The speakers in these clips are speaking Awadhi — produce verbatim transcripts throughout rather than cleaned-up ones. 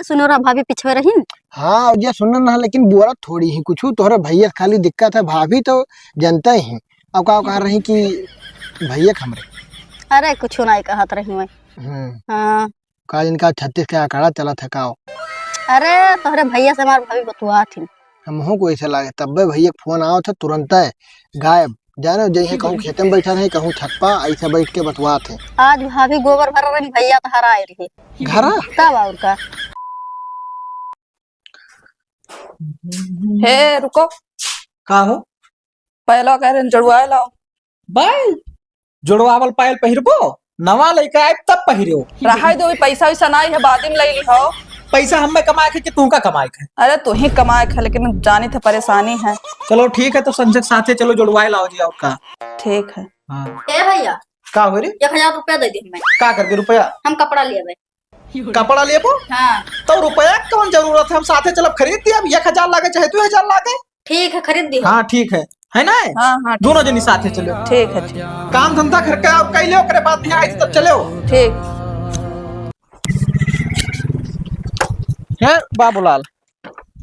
सुनो रहा, भाभी पिछवे रही। हाँ, जे सुनन रहा, लेकिन बोलत थोड़ी ही कुछ। तोहरे भैया से खाली दिक्कत है, भाभी तो जनते ही। अब का कह रही कि भैया के हमरे। अरे, कुछ नहीं कहत रही मैं। हम्म। हाँ। का इनका छत्तीस के आंकड़ा चलत है का? अरे, तोहरे भैया से हमार भाभी बतुआत ही। हमहू को ऐसे लागे, तब्बे भैया के फोन आवत है, तुरंते गायब। जाने, जइसे कहूँ खेते में बैठा रहे, कहूँ छत पा, ऐसे बैठ के बतुआत है। आज भाभी गोबर भर रही, भैया तो हरा आए रहे। घरा? तब और का। हे, रुको। का हो? पायलवा कह रहे, जोड़वाए लाओ। बाय। जोड़वावल पायल पहिरबो, नवा लइका आइब तब पहिरो। रहाई दो, अभी पैसा वैसा नाई है, बाद में लई लिहो। पैसा हम्मे कमाए के कि तू का कमाए के? अरे तू ही कमाए के, लेकिन जानी थे परेशानी है। चलो ठीक है, तो संजय के साथे चलो जोड़वाए लाओ जी, और का। ठीक है। हाँ। ए भैया। का हो रे? एक हजार रुपया दे दे हमें। का करके रुपया? हम कपड़ा लेबे। कपड़ा लेबो? हाँ। तो रुपया के कौन जरूरत है, हम साथे चलब खरीद दिया, एक हजार लागे चाहे दो हजार लागे। ठीक है, खरीद दियो। हाँ, ठीक है, है ना? हाँ, हाँ, ठीक। दोनों जनी साथे चलो। ठीक है, ठीक। काम धंधा घर का आप कई लो, ओकरे बाद यहाँ आई तब चलो। ठीक। हे बाबूलाल।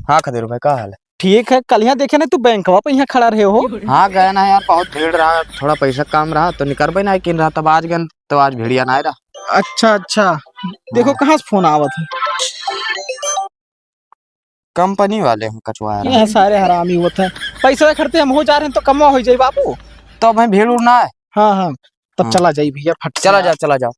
हाँ खदेरू भाई, का हाल है? ठीक है, कल यहाँ देखे ना तू बैंकवा पे यहाँ खड़ा रहे हो। हाँ गए ना यार, बहुत भीड़ रहा, थोड़ा पैसा कम रहा तो निकरबे ना किन रहा, तब आज गए तो आज भीड़िया ना रहा। अच्छा अच्छा, देखो हाँ। कहाँ से फोन आवत है। कंपनी वाले हैं कचवा रहा। ये सारे हरामी होत हैं। पैसा खर्चे हम हो जा रहे हैं तो कमवा हो जाई बाबू। तो भाई भीड़ उड़ ना है। हाँ हाँ, तब हाँ। चला जाई भैया, फट से चला यार। जा, चला जाओ।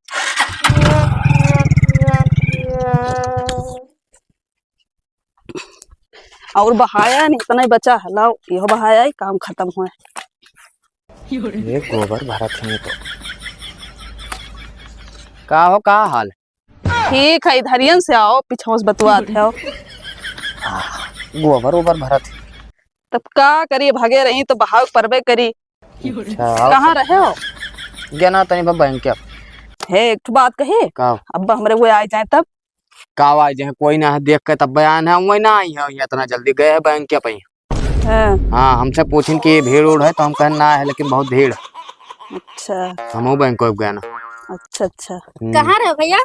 और बहाया नहीं, इतना ही बचा है, लाओ यह बहाया ही काम खत्म हुआ है। ये गोबर भरत है तो। का हो, का हाल? ठीक है, इधरियन से आओ, पीछे से बतुआत है। गोबर ओबर भरत है। तब का करी, भागे रही तो बहाव परबे करी। अच्छा, आओ कहाँ सब। रहे हो? गेना तनी बा बैंक के। हे, एक ठो बात कही। का? अब हमरे वो आ जाए तब। का आ जाए, कोई ना है, देख के तब बयान है, वही ना आई है, ये इतना जल्दी गए हैं बैंक के पे। हाँ। हाँ, हमसे पूछिन कि भीड़ उड़ है, तो हम कहन ना है, लेकिन बहुत भीड़। अच्छा। हमहू बैंक को गए ना। अच्छा, अच्छा। हम्म। कहाँ रहे भैया?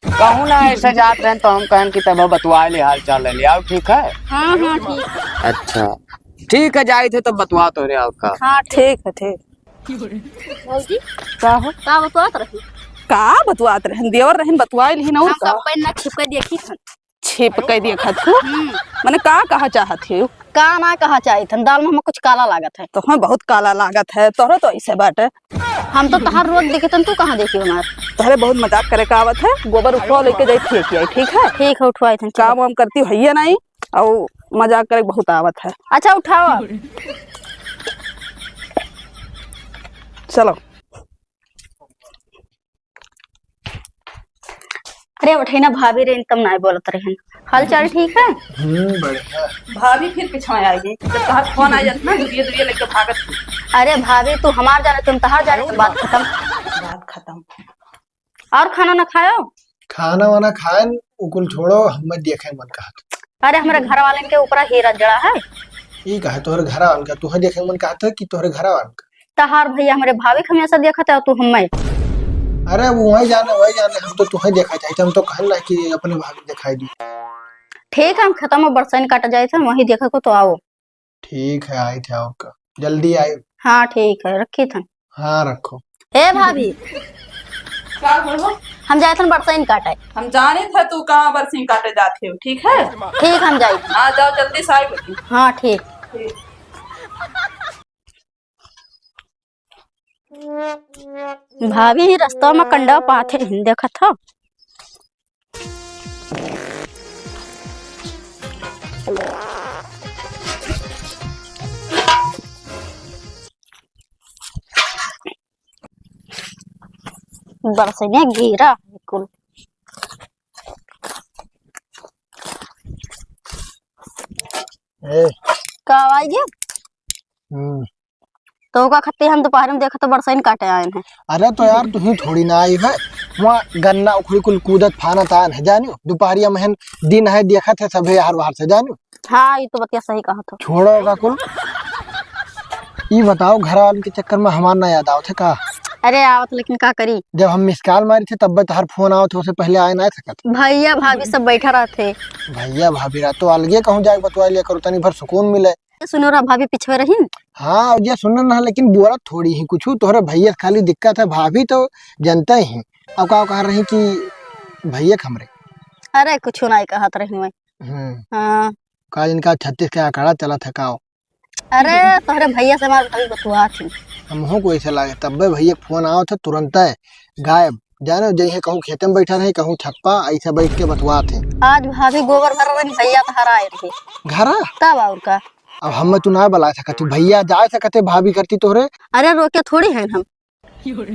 कहूँ ना, ऐसे जात रहे तो हम कहन कि तब बतुआ ले, हाल चाल ले ले, आओ, ठीक है? हाँ, हाँ, ठीक। अच्छा, ठीक है, जाए थे तब बतुआ तो रहे, और का? हाँ, ठीक है, ठीक। भौजी, का हो? का बतुआत रही? का बतुआत रहन, देवर रहन बतुआई लिहिन और हम का? सब पहले छिप के देखी थन। छिप के देखत हो? हम्म। मने का कहा चाहत हो? का ना कहा चाहित हन, दाल में हमें कुछ काला लागत है। तो हमें बहुत काला लागत है, तोहरे तो ऐसे बाटे। हम तो तहार रोज देखे तन, तू कहाँ देखी हमार? तोहरे बहुत मजाक करे का आवत है, गोबर उठवा लेके जाई फेंक आई, ठीक है? ठीक है, उठवाई थन, चलो। काम वाम करती हो ये नहीं, और मजाक करे बहुत आवत है। अच्छा उठाओ। चलो। अरे उठे ना भाभी रे, इनकम नाय बोलत रहन। हाल चाल ठीक है? हम्म, बढ़िया। भाभी फिर पीछे आ गई, जब तहार फोन आ जात ना, दुरिये दुरिये लेके भागत थी। अरे भाभी, तू हमार जाने, तुम तहार जाने, तो बात खत्म। बात खत्म। और खाना ना खायो? खाना वाना खाएन, उ कुल छोड़ो, हमें देखे मन कहत। अरे हमरे घर वालन के ऊपर हीरा जड़ा है। ई कहे तोहरे घर वालन का, तुहे देखे मन कहत है कि तोहरे घर वालन का? तहार भैया हमरे भाभी के हमेशा देखत है, तू हमें। अरे वो वही जाने, वही जाने, हम तो तुहे देखा चाहिए, हम तो कहन ना कि अपने भाभी दिखाई दी। ठीक है, हम खेतवा में बरसैन काटे जाइत है, वहीं देखे को तो आओ। ठीक है, आई थे, आओ का, जल्दी आई। हाँ ठीक है, रखी थन। हाँ रखो। ए भाभी, का बोलो? हम जाइत हन बरसैन काटे। हम जाने थे तू कहाँ बरसैन काटे जाते हो, ठीक है? ठीक, हम जाइत हन। हाँ जाओ, जल्दी से आई बेटी। हाँ ठीक। ठीक। भाभी ही रस्ता में कंडा पाथे हिन देखत हो। बरसैने गिरा है कुल। ए। का आवाज है? हम्म। तो ओका खत्ते हम दोपहर में देखा तो बरसैन काटे आए हैं। अरे तो यार तू ही थोड़ी ना आई है, वहाँ गन्ना उखड़ी कुल कूदत फानत आन है जानियो, दोपहरिया में हन दिन है देखत है सभे यार बाहर से जानियो। हाँ, ये तो बतिया सही कहा तो। छोड़ो ओका कुल। ई बताओ घर वालन के चक्कर में हमार ना याद आवत है का? अरे आवत, लेकिन का करी? जब हम मिस कॉल मारी थे तब तहार फोन आवत, ओसे पहले आए ना सकत। भैया भाभी सब बैठा रहते। भैया भाभी रहा तो अलगे कहूँ जाके बतवा लिया करो, तनी भर सुकून मिले। सुनो रहा, भाभी पिछवे रही। हाँ, और ये सुनन रहा, लेकिन बोलत थोड़ी ही कुछ। तोहरे भैया से खाली दिक्कत है, भाभी तो जनते ही। अब का कह रही कि भैया के हमरे। अरे कुछ नहीं कहत रही मैं। हम्म। हाँ। का इनका छत्तीस के आंकड़ा चलत है का? अरे तोहरे भैया से हमार भाभी बतुआ थी। हमहू को ऐसे लागे, तब्बे भैया के फोन आवत है तुरंत गायब। जाने जइहे कहूँ खेते में बैठा रहे, कहूँ छत पा, ऐसे बैठ के बतुआ थे। आज भाभी गोबर भर रही, भैया तो हरा आए रहे। घरा? तब और का? अब हम तू ना बुला सकत, तू भैया जा सकते, भाभी करती तोहरे। अरे रोके थोड़ी है हम।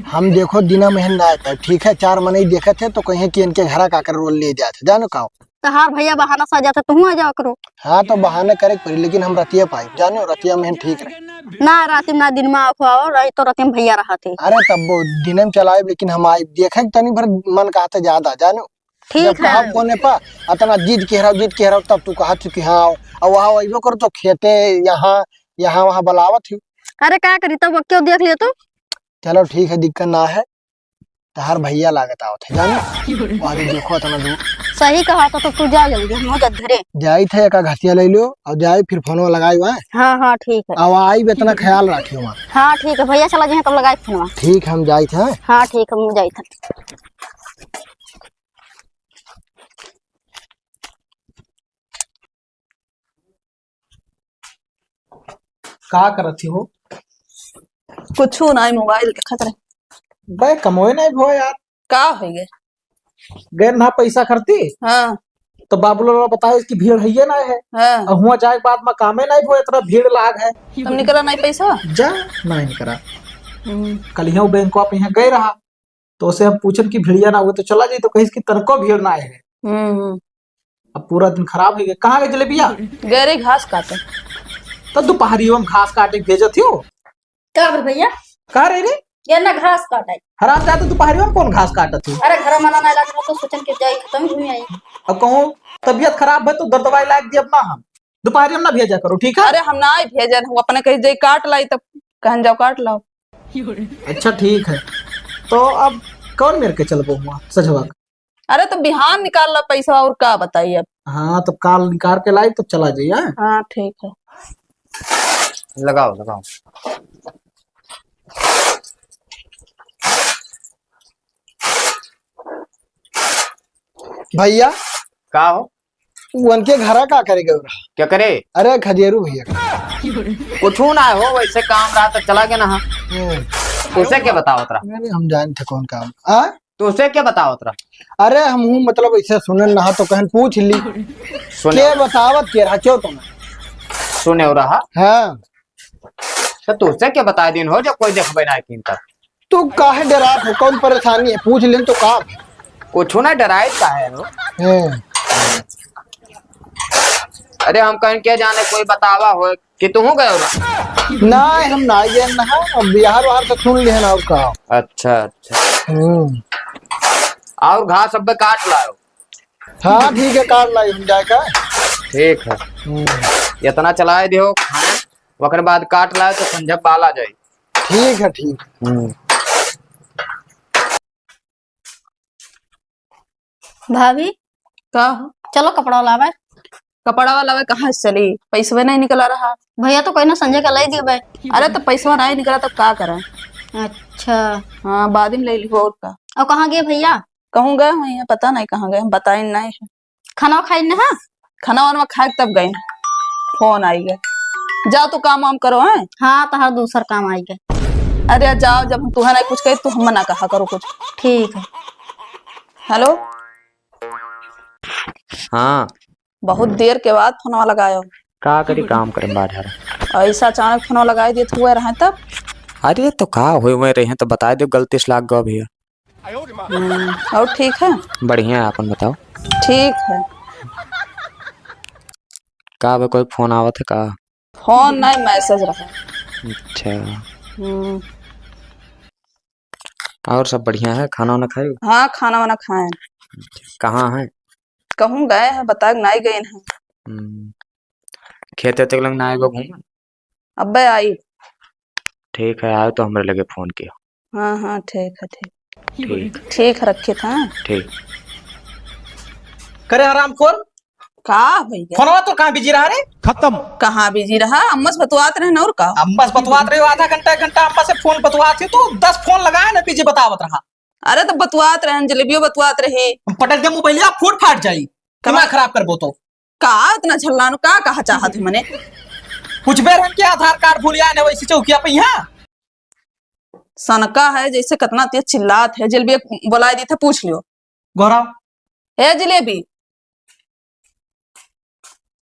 हम देखो दिना में ना आए पाए, ठीक है, चार मनई देखत है तो कहे कि इनके घरा का कर रोल ले जात है, जानो का? तहार भैया बहाना सा जाता, तू आ जाओ करो। हाँ, तो बहाना करे के पड़ी, लेकिन हम रतिया पाई, जानो रतिया में ठीक रहे। ना रात में ना दिन में आखो आओ, रही तो रतिया में भैया रहा थे। अरे तब वो दिन में चलाए, लेकिन हम आए देखे के तनी भर मन कहते ज्यादा, जानो। ठीक जब है। कहा कोने पा अतना जिद के हराओ, जिद के हराओ, तब तू कहा थी कि हाँ आओ। और वहाँ अइबो करो तो खेते यहाँ, यहाँ वहाँ बुलावत ही। अरे का करी तब, क्यों देख लियो तू? चलो ठीक है, दिक्कत ना है। तहार भैया लागत आवत है, जानो? वहाँ देखो इतना दूर। सही कहा तो, तो तू जा जल्दी, हम जात घरे। जाई थे, एका घसिया ले लो और जाई, फिर फोनवा लगाई वहाँ। हाँ, हाँ, ठीक है। अब आई बे, इतना ख्याल रखियो वहाँ। हाँ, ठीक है, भैया चला जाए तब लगाई फोनवा। ठीक, हम जाई थे। हाँ, ठीक है, हम जाई थे। का करत ही हो? कुछु नाई, मोबाइल देखत रहे। बे, कमोए नाई भो यार। का होई गए? गए ना पैसा करती? हाँ। तो बाबू लोग बताए इसकी भीड़ है ये ना है। हाँ। और हुआ जाए के बाद में कामे नाई भो, इतना भीड़ लाग है। तुम निकला नाई पैसा? जा, नाई निकला। हम्म। कल यहाँ बैंक पे यहाँ गए रहा, तो उसे हम पूछन कि भिड़िया ना हुए तो चला जाई, तो कहिस कि तनको भीड़ ना है। हम्म, हम्म। अब पूरा दिन खराब हो गया। कहाँ गए जलेबिया? गए रहे घास काटे। तो दोपहरियो में घास काटे भेजत हो? का बे भैया? का रे रे? ये ना घास काटे। हराम जाते, दोपहरियो में कौन घास काटत हो? अरे घर में ना लगा तो सोचन के जाई, खत्म घूम आई। अब कहूँ तबियत खराब है तो दर दवाई लाग दी, अब ना हम दोपहरियो में ना भेजा करो, ठीक है? अरे हम ना आई भेजन, हम अपने कहीं जाई काट लाई, तब कहन जाओ काट लाओ। अच्छा ठीक है, तो अब कौन मेर के चलबो हुआ सजवा? अरे तो बिहान निकाल ला पैसा, और का बताई अब। हाँ, तो काल निकाल के लाई तो चला जाइए, हाँ? हाँ, ठीक है। लगाओ, लगाओ। भैया। का हो? उनके घरा का करे गए रहा? क्या करे? अरे खजेरू भैया का। कुछ ना हो, वैसे काम रहा तो चला गया ना। हाँ। हम्म। उसे क्या बतावत रहा? अरे हम जानते कौन काम। आ? तो उसे क्या बतावत रहा? अरे हम हूँ, मतलब ऐसे सुनन ना तो कहन पूछ ली। सुने के बतावत के रहा, क्यों तुम? सुने हो रहा? हाँ। तो तुझसे क्या बता दिन हो जब कोई देखबे ना कीन तब? तू काहे डरात हो? कौन परेशानी है? पूछ लेन तो का? कुछ ना डराए काहे हो? हैं। अरे हम कहन क्या जाने कोई बतावा हो कि तू गए हो? ना, हम ना गए ना, अब बिहार वार से सुन लिहन और का। अच्छा, अच्छा। हम्म। और घास सब काट लाओ। हाँ, ठीक है, काट लाई हम जाए का। ठीक है। हम्म। इतना चलाए दियो खाना, ओकर बाद काट लाए तो संझा पाला जाए। ठीक है, ठीक। हम्म। भाभी। का हो? चलो कपड़ा लावे। कपड़ा वाला वे कहाँ से चली? पैसवे नहीं निकला रहा। भैया तो कहना संझा का लाई दियो बे। अरे तो पैसवा नहीं निकला तब का करें? अच्छा। हाँ, बाद में ले ली और का। और कहाँ गए भैया? कहूँ गए हुए हैं, पता नहीं कहाँ गए, हम बताइन नहीं है। खाना खाइन ना? खाना वाना खाए के तब गए, फोन आई गए। जाओ तो काम वाम करो, हैं? हाँ, तहार दूसर काम आई गए। अरे जाओ, जब हम तुहे नहीं कुछ कही तो हम ना कहा करो कुछ। ठीक है। हेलो। हाँ। बहुत देर के बाद फोनवा लगायो। का करी, काम करे बाजार। ऐसा अचानक फोनवा लगाई देत हुए रहे तब। अरे तो का हुए, हुए रहे तो बताए दो, गलती से लाग गया भैया। हम्म, और ठीक है? बढ़िया है, अपन बताओ। ठीक है। का बे, कोई फोन आवत है का? फोन नहीं, मैसेज रहा। अच्छा। हम्म। और सब बढ़िया है, खाना वाना खाए? हाँ, खाना वाना खाए। कहाँ है? कहूँ गए हैं, बता के नहीं गए हैं। हम्म। खेत वेत के लग ना आएगो घूम? अबे आई। ठीक है, आए तो हमरे लगे फोन किया। हाँ, हाँ, ठीक है, ठीक। ठीक। ठीक है, रखित, हाँ। ठीक। करे हरामखोर, का होई गया? फोनवा तो कहाँ बिजी रहा रे? खत्म। कहाँ बिजी रहा? अम्मा से बतुआत रहे ना, और का? अम्मा से बतुआत रहे, आधा घंटा, एक घंटा अम्मा से फोन बतुआत ही, तो दस फोन लगाए ना, बिजी बतावत रहा। अरे, तो बतुआत रहे, जलेबियो बतुआत रही। पटक दे मोबाइलिया, फूट फाट जाई। कमा- दिमाग खराब करबो तो। का इतना झल्लानो, का कहा चाहत है मने? पूछबे रहन के आधार कार्ड भूल आए ने वैसी चौकिया पे यहाँ। सनका है जैसे कितना तेज चिल्लात है। जलेबी बोलाए दी थे, पूछ लियो। गौरव। ए जलेबी।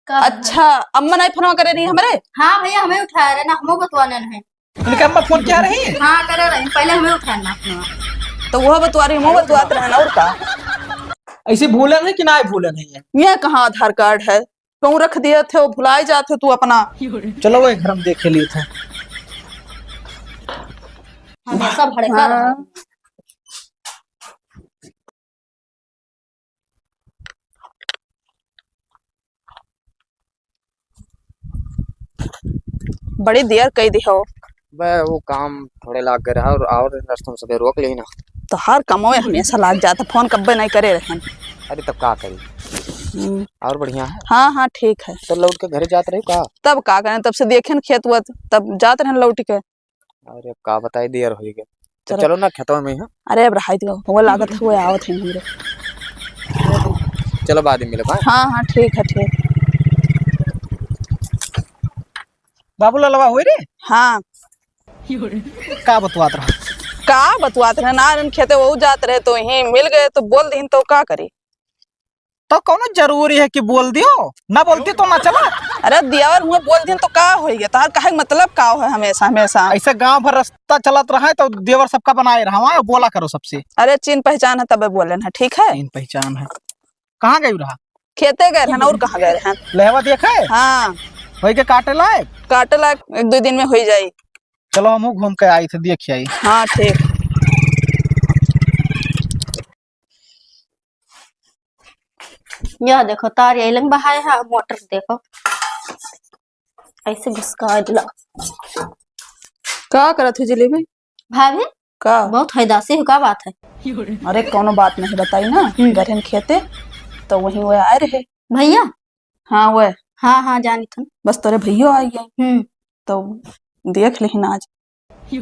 का है? अच्छा, अम्मा नहीं फोनवा करे रही हमरे? हाँ भैया, हमें उठाया रहे ना, हमो बतवाने हैं। इनका अम्मा फोन किया रही? हाँ, करे रही, पहले हमें उठाया ना फोनवा। तो वो बतवा रही, हमो बतवात रहे ना, और का? ऐसे भूलन है कि ना भूलन है ये? ये कहाँ आधार कार्ड है? कहूँ रख दिए थे, वो भुलाए जाते तू अपना। चलो, वो घर हम देखे लिए थे। हमेशा भड़का रहा। हाँ। बड़ी देर कई दिहो। बे, वो काम थोड़े लाग गए रहा और, और रस्तों से रोक लेना। तो हर कमवे हमेशा लाग जाता, फोन कब्बे नहीं करे रहन। अरे, तब का करी? हम्म। और बढ़िया है? हाँ, हाँ, ठीक है। तो लौट के घरे जात रही का? तब का करें, तब से देखेन खेत वत, तब जात रहन लौट के। अरे, अब का बताई, देर होई गए। तो चलो। चलो ना, खेतवा में ही। अरे, अब रहाई दो, वो लागत हुए आवत है हमरे। चलो, बाद में मिलब, हाँ? हाँ, हाँ, ठीक है, ठीक। बाबू ललवा होई रे? हाँ। का बतुआत रहा? का बतुआत रहे? ना, इन खेते वो जात रहे, तो यहीं मिल गए, तो बोल दीन, तो का करी? तो कौनो जरूरी है कि बोल दियो? ना बोलती तो ना चला। अरे देवर हुआ बोल दिन तो का होई गया? तार काहे मतलब का हो हमेशा, हमेशा? ऐसे गांव भर रास्ता चलत रहा है तो देवर सबका बनाए रहा है, बोला करो सबसे। अरे चीन पहचान है तबे बोले ना, ठीक है? चीन पहचान है। कहाँ गई रहा? खेते गए रहन, और कहाँ गए रहन? लहवा देखे? हाँ। वही के काटे लायक? काटे लायक एक दो दिन में होई जाई। चलो हमहू घूम के आई थे, देख आई। हाँ, ठीक। यह देखो, तार यही लंग बहाए है, मोटर देखो, ऐसे घुसका दिला। का करत है जलेबी? भाभी, का? बहुत हैदासी हो, का बात है? अरे, कौनो बात नहीं, बताई ना, हम्म। गरहन खेते, तो वहीं वो आए रहे। भैया? हाँ, वो। हाँ, हाँ, जानी थन। बस तोरे भैया आ गए। हम्म। तो देख लेहिन आज।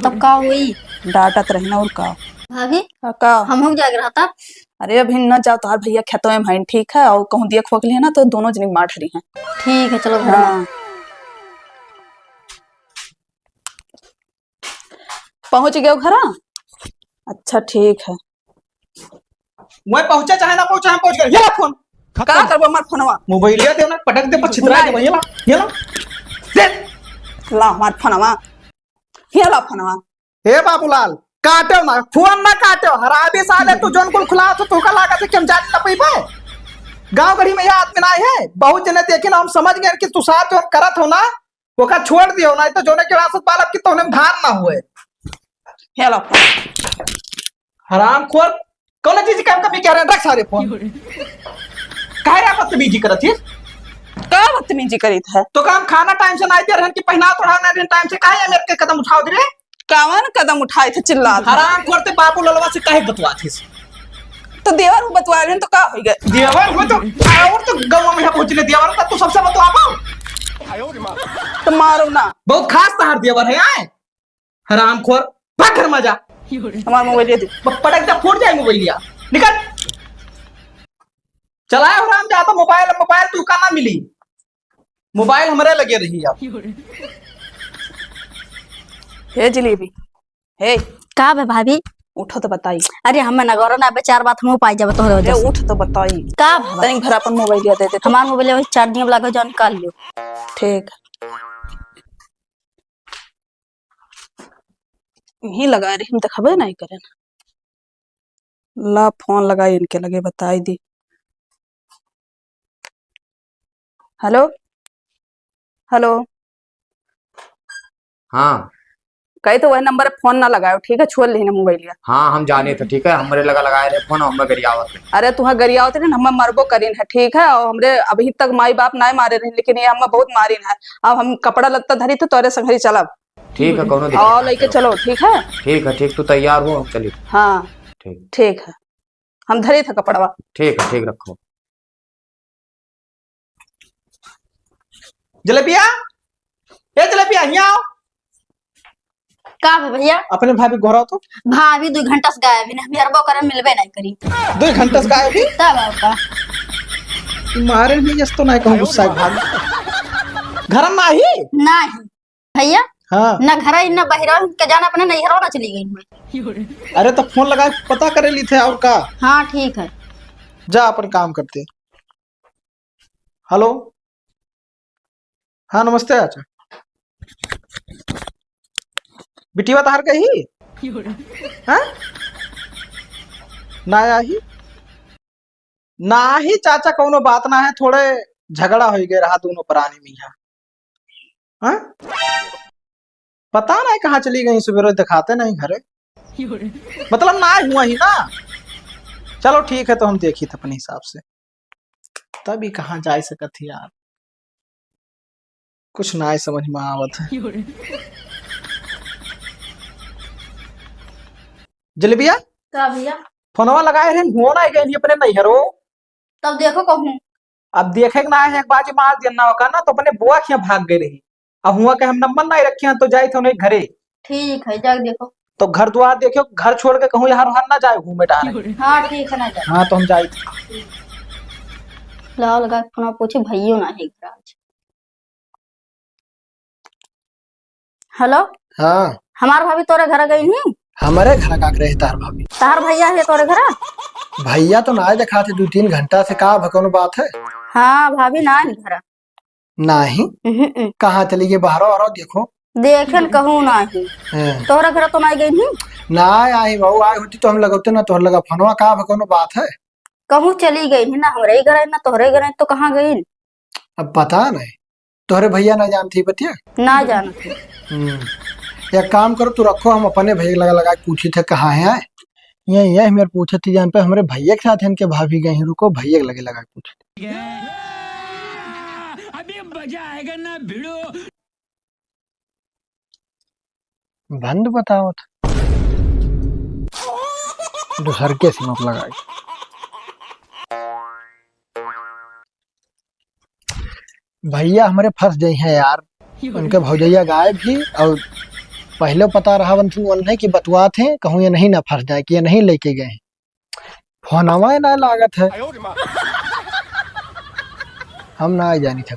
तब का हुई? डांटत रही ना, और का? भाभी, का, का? हम हो जाए रहा था। अरे अभी न जाओ, तोहार भैया खेतों में हैं, ठीक है? और कहूँ देख होक लिया ना तो दोनों जने मार डरी हैं। ठीक है, चलो घर में। हाँ। पहुँच गए घरा? अच्छा, ठीक है। वह पहुँचे चाहे ना पहुँचे, हम पहुँच गए। ये ला फोन। का करबो हमार फोनवा? मोबाइलिया दे ना, पटक दे, पर छितरा दे, ये ला, ये ला। दे। ला हमार फोनवा। ये ला फोनवा। हे बाबूलाल, काटो ना, फोन ना काटो। हरामी साले, तू जोन कुल खुला तो तू का लागत है कि हम जान ना पइबे? गाँव गढ़ी में यह आदमी ना है, बहुत जने देखे ना, हम समझ गए कि तू साथ जोन करत हो ना, ओका छोड़ दियो, नहीं तो जोने के रासत पालब कि तोने में धान ना हुए। हेलो। हरामखोर, कौन चीज का कमी कह रहे हैं? रख सारे फोन। काहे रे बदतमीजी करत है? का बदतमीजी करीत है? तो काम खाना टाइम से नहीं दे रहन कि पहना तो रहन नहीं टाइम से, काहे मेरे के कदम उठाओ दे रे? कावन कदम उठाए थे चिल्ला? हरामखोर ते बाबू ललवा से काहे बतवात है? तो देवर हूँ बतवा रहे हैं तो का हो गया? देवर हो तो और तो गाँव में है पहुँचले देवर तो तू सबसे बतवा पाओ। तो मारो ना। बहुत खास तहार देवर है आए। हरामखोर, भाग घर में जा। हमारा मोबाइल दे। प-, पटक जा, फूट जाए मोबाइल या। निकल। चलाए हराम जा तो मोबाइल, मोबाइल तू का ना मिली। मोबाइल हमरे लगे रही अब। हे जलेबी, हे। का बे भाभी? उठो तो बताई। अरे हमें नगौरा ना बेचार बात हम पाई जब तोहरे ए, वजह से। उठ तो बताई। का भवा? तनी भर अपन मोबाइल दे दे। हमार मोबाइल वही चार्जिंग लगा जाओ निकाल लियो। ठीक। यहीं लगा रही, हम देखबे नहीं करें। ला फोन लगाई इनके लगे, बताई दी। हेलो, हेलो। हाँ। कही तो वही नंबर पे फोन ना लगाओ, ठीक है? छोड़ लेना मोबाइलिया। हाँ, हम जाने थे, ठीक है? हमरे लगा लगाए रहे फोन, हम गरियावत रहे। अरे, तुहा गरियावत रहे ना, हम मरबो करीन है, ठीक है? और हमरे अभी तक माई बाप ना मारे रहे, लेकिन ये हम बहुत मारीन है। अब हम कपड़ा लत्ता धरी तो तोरे संगरी चलब। ठीक है, कौनो दिक्कत और ना, लेके चलो। चलो, ठीक है? ठीक है, ठीक, तू तैयार हो, हम चली। हाँ, ठीक। ठीक है, हम धरी था कपड़वा। ठीक है, ठीक, रखो। जलेबिया, ए जलेबिया, हियाँ आओ। का बा भैया? अपने भाभी गोहराओ तो। भाभी दो घंटा से गायब ही ना, हम हरबो करन मिलबे नहीं करी। दो घंटा से गायब ही? तब और का? मारे नहीं, यस तो नहीं कहूँ गुस्सा है भाभी। घर में नाही? नहीं। भैया, हाँ। ना घर आई, ना बहिरा, के जाना अपने नैहरो ना चली गई मैं। अरे तो फोन लगा के पता करे ली थे और का? हाँ, ठीक है। जा अपन काम करते। हेलो, हाँ, नमस्ते चाचा। बिटिया तहार कही? हाँ? ना आई? नाही चाचा, कौनो बात ना है, थोड़े झगड़ा होइ गए रहा दोनों प्राणी में यहाँ। हाँ? पता नहीं कहाँ चली गई, सुबेरे दिखाते नहीं घरे। मतलब ना हुआ ही ना। चलो ठीक है, तो हम देखी थे अपने हिसाब से। तब ही कहाँ जाए सकत ही यार, कुछ ना समझ में आवत है। जलेबिया, का भैया? फोनवा लगाए रहे, हुआ ना गए नहीं अपने नैहरो। तब देखो कहूँ। अब देखे के ना है, एक बाजी मार दिया ना ओका ना, तो अपने बुआ के यहाँ भाग गए रही। अब हुआ के हम नंबर नहीं रखे हैं, तो जाए थे उन्हें घरे। ठीक है, जाके देखो। तो घर द्वार देखियो, घर छोड़ के कहूँ यहाँ वहाँ ना जाए घूमे टहरे। हाँ, ठीक है, ना जाए। हाँ, तो हम जाए थे। लाओ लगा के फोन पूछी, भैयो ना है घर आज। हेलो। हाँ। हमार भाभी तोरे घर गई ही? हमारे घर का करे तार भाभी? तार भैया है तोरे घर? भैया तो ना देखा थे दो तीन घंटा से, का भा कौनो बात है? हाँ, भाभी ना है घर। नाही? उहुं, उहुं। कहाँ चली गई? बाहरो आरो देखो। देखे न कहूँ नाही। हाँ। तोहरा घर तो नाही गई ही? ना आई बाबू, आई होती तो हम लगौते ना तोहर लगा फोनवा, का भा कौनो बात है? कहूँ चली गई ही ना, हमरे ही घर है ना तोहरे घर है, तो कहाँ गई? अब पता नहीं, तोहरे भैया ना जानत ही बतिया? ना जानत ही। हम्म। एक काम करो, तू रखो, हम अपने भैया लगा लगा के पूछी थे कहाँ है। ये, ये मेरे पूछे थी जान पे, हमरे भैया के साथ इनके भाभी गई हैं, रुको भैया के लगे लगा के पूछे थे। अभी मजा आएगा ना भिड़ो। बंद बतावत। दूसर के सिम लगाई। भैया हमरे फंस जाई हैं यार, उनके भौजैया गायब ही और पहले पता रहा उनसे, उन्हें कि बतुआत हैं, कहूँ ये नहीं ना फंस जाए कि ये नहीं लेके गए हैं। फोनवा ना लागत है। हम ना जानी थे।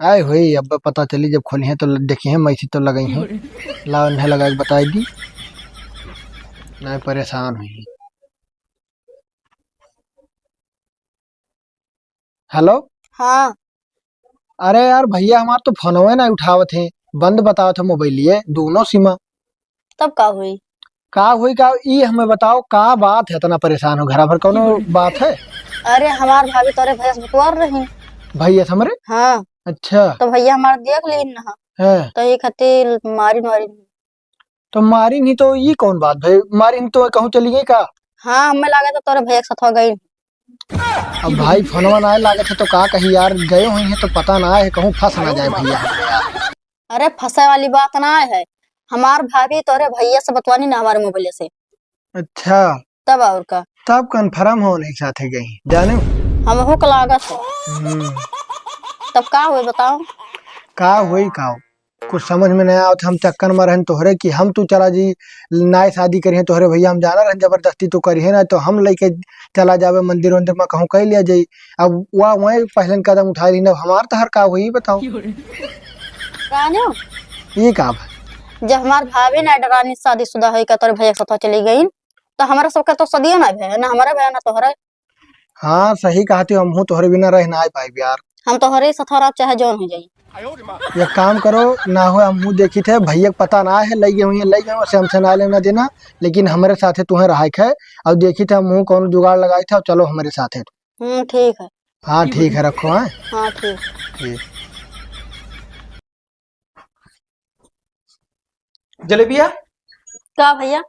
आए होई, अब पता चली जब खोली हैं तो ल-, देखी हैं, मैसी तो लगई हैं। ला उन्हें लगा के बताई दी, नहीं परेशान हुई। हेलो। हाँ। अरे यार भैया हमार तो फोनवे ना उठावत हैं, बंद बतावत है मोबाइलिए, दोनों सिमा। तब का हुई? का हुई का? ई हमें बताओ, का बात है, इतना परेशान हो? घरा भर कौनो बात है? अरे, हमार भाभी तोरे भैया से बतुआर रही। भैया से हमरे? हाँ। अच्छा। तो भैया हमार देख लीन ना। हाँ। तो ये खातिर मारी मारी। तो मारी नहीं तो ई कौन बात भाई? मारी नहीं तो कहूँ चली गई का? हाँ, हमें लगा था तोरे भैया के साथ हो गई। अब भाई फोनवा ना लागत है तो का कही यार, गए हुई हैं तो पता ना है, कहूँ फंस ना जाए भैया। अरे, फंसे वाली बात ना है, हमार भाभी तोरे भैया से बतवानी ना हमारे मोबाइल से। अच्छा। तब और का? तब confirm हो नहीं साथे गई, जाने? हमहू का लागत है। हम्म। तब का हुए बताओ? का हुई का? कुछ समझ में नहीं आवत, हम चक्कर में रहन तोहरे कि हम तू चला जी, नाय शादी करिहे तोहरे भैया, हम जाना रहन जबरदस्ती तू करिहे ना तो हम लेके चला जावे मंदिर वंदिर में कहूँ कह लिया जाई। अब वह वहीं पहले कदम उठा ली ना, हमार तहर का हुई बताओ? जानो? ये का बा? जब हमार भाभी ना डरानी शादीशुदा होई का तोरे भैया के साथ चली गई, तो हमारा सबके तो सदियों ना भय, ना हमारा भय, ना तोहरा। हाँ, सही कहती हो, हमहू तोहरे बिना रह ना पाइब यार। हम तोहरे साथ रहब, चाहे जौन हो जाई। एक काम करो, ना हो हमहू देखी थे, भैया के पता ना है, लई गए हुई, लई गए, उसे हमसे ना लेना देना, लेकिन हमरे साथे तुहें रहाइक है, और देखी थे हमहू कौन जुगाड़ लगाई थे, और चलो हमरे साथे। हम्म, ठीक है। हाँ, ठीक है, रखो, हाँ। हाँ, ठीक। ठीक। जलेबिया? का भैया?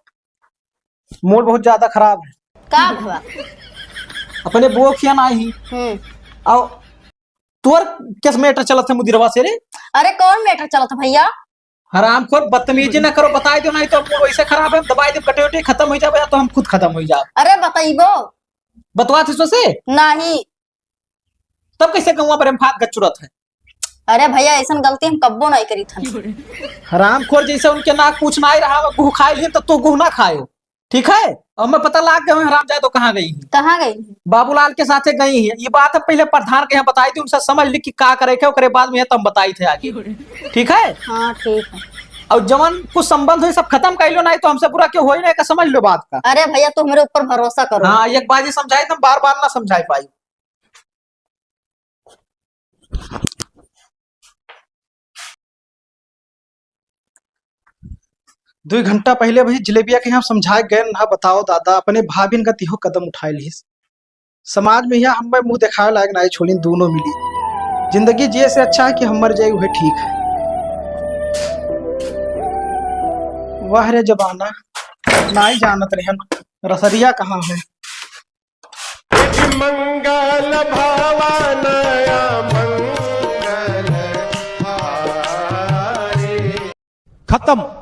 Mood बहुत ज्यादा खराब है। का भवा? अपने बुआ खिया ना आई। हम्म। आओ। तोर केस matter चलत है मुदिरवा से रे? अरे कौन matter चलत है भैया? हरामखोर, बदतमीजी ना करो, बताई दो, नहीं तो हम लोग वैसे खराब है, दबाई दे, कटे उटे खत्म हो जाए, या तो हम खुद खत्म हो जाए। अरे बताइबो। बतवा थे सोसे? नहीं। तब कैसे गौवा पर हम फात गचुरत है? अरे भैया, ऐसन गलती हम कब्बो नहीं करी थन। हरामखोर, जैसे उनके नाक पूछ ना ही रहा, वो गुह खाए लिए, तो तू गुह ना खायो। ठीक है, अब मैं पता लाग गया हूँ हरामजादो कहाँ गई हैं। कहाँ गई हैं? बाबूलाल के साथे गई हैं। ये बात हम पहले प्रधान के यहाँ बताई थी, उनसे समझ ली कि का करे के, ओकरे बाद में ये तो हम बताई थे आगे। ठीक है? हाँ, ठीक है। और जवन कुछ संबंध हो, सब खत्म कर लो, नहीं तो हमसे बुरा क्यों हो ही नहीं का, समझ लो बात का। अरे भैया, तू हमरे ऊपर भरोसा करो। हाँ, एक बार ये समझाई, तुम बार बार ना समझाई पाई। दुई घंटा पहिले वही जिलेबिया के यहाँ समझाए गए ना, बताओ दादा, अपने भाभिन का तिहो कदम उठाए लिहिस। समाज में यहाँ हम्मे मुँह देखावे लायक नाई छोड़िन, दोनों मिली। जिंदगी जिए से अच्छा है कि हम मर जाए, वह ठीक है। वाह रे जमाना, नाई जानत रहन रसरिया कहाँ है। मंगल भवन मंगल हारी। खत्म।